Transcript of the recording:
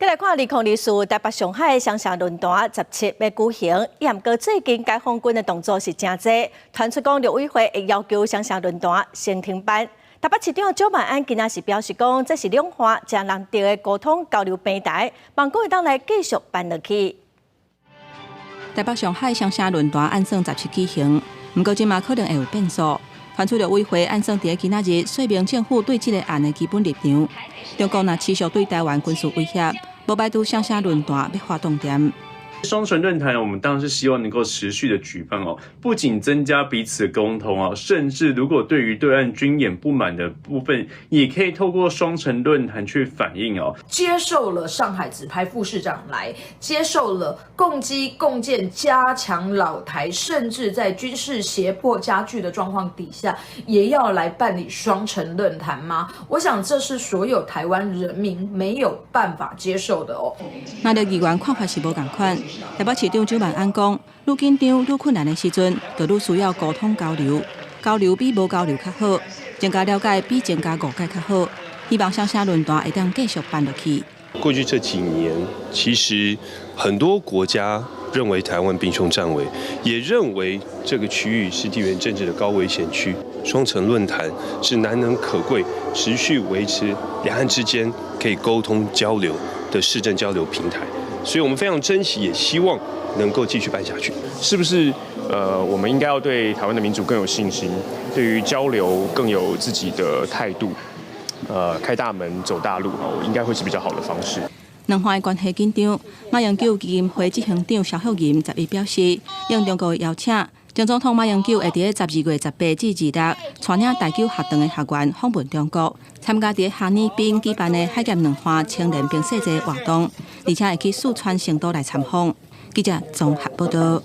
再來看2024台北上海雙城論壇17欲舉行，毋過最近解放軍的動作是誠濟，傳出講陸委會會要求雙城論壇先停辦。台北市長蔣萬安今仔是表示講，這是兩岸誠難得的溝通交流平台，望講會當來繼續辦落去。台北上海雙城論壇按算17舉行，毋過這馬可能會有變數。傳出陸委會按算佇今仔日說明政府對這个案的基本立場。中國若持續對台灣軍事威脅，無排除雙城論壇欲劃當點。雙城論壇，我們當然是希望能夠持續的舉辦哦，不僅增加彼此的溝通啊，甚至如果對於對岸軍演不滿的部分，也可以透過雙城論壇去反映哦。接受了上海指派副市長來，接受了共機共建，加強老台，甚至在軍事脅迫加劇的狀況底下，也要來辦理雙城論壇嗎？我想這是所有台灣人民沒有辦法接受的哦。那個議員看法是無仝款。台北市長蔣萬安講，愈緊張、愈困難的時陣，就愈需要溝通交流，交流比無交流較好，增加了解比增加誤解較好。希望雙城論壇會當繼續辦落去。過去這幾年，其實很多國家認為台灣兵凶戰危，也認為這個區域是地緣政治的高危險區。雙城論壇是難能可貴，持續維持兩岸之間可以溝通交流的市政交流平台。所以我們非常珍惜，也希望能夠繼續辦下去。是不是？我們應該要對台灣的民主更有信心，對於交流更有自己的態度。開大門走大路，應該會是比較好的方式。兩岸關係緊張，馬英九基金會執行長蕭旭仁11表示，應中國的邀請，前總統馬英九會佇12月18至26，帶領台九學堂的學員訪問中國，參加佇哈爾濱舉辦的海峽兩岸青年冰雪節活動，而且會去四川成都來參訪。記者綜合報道。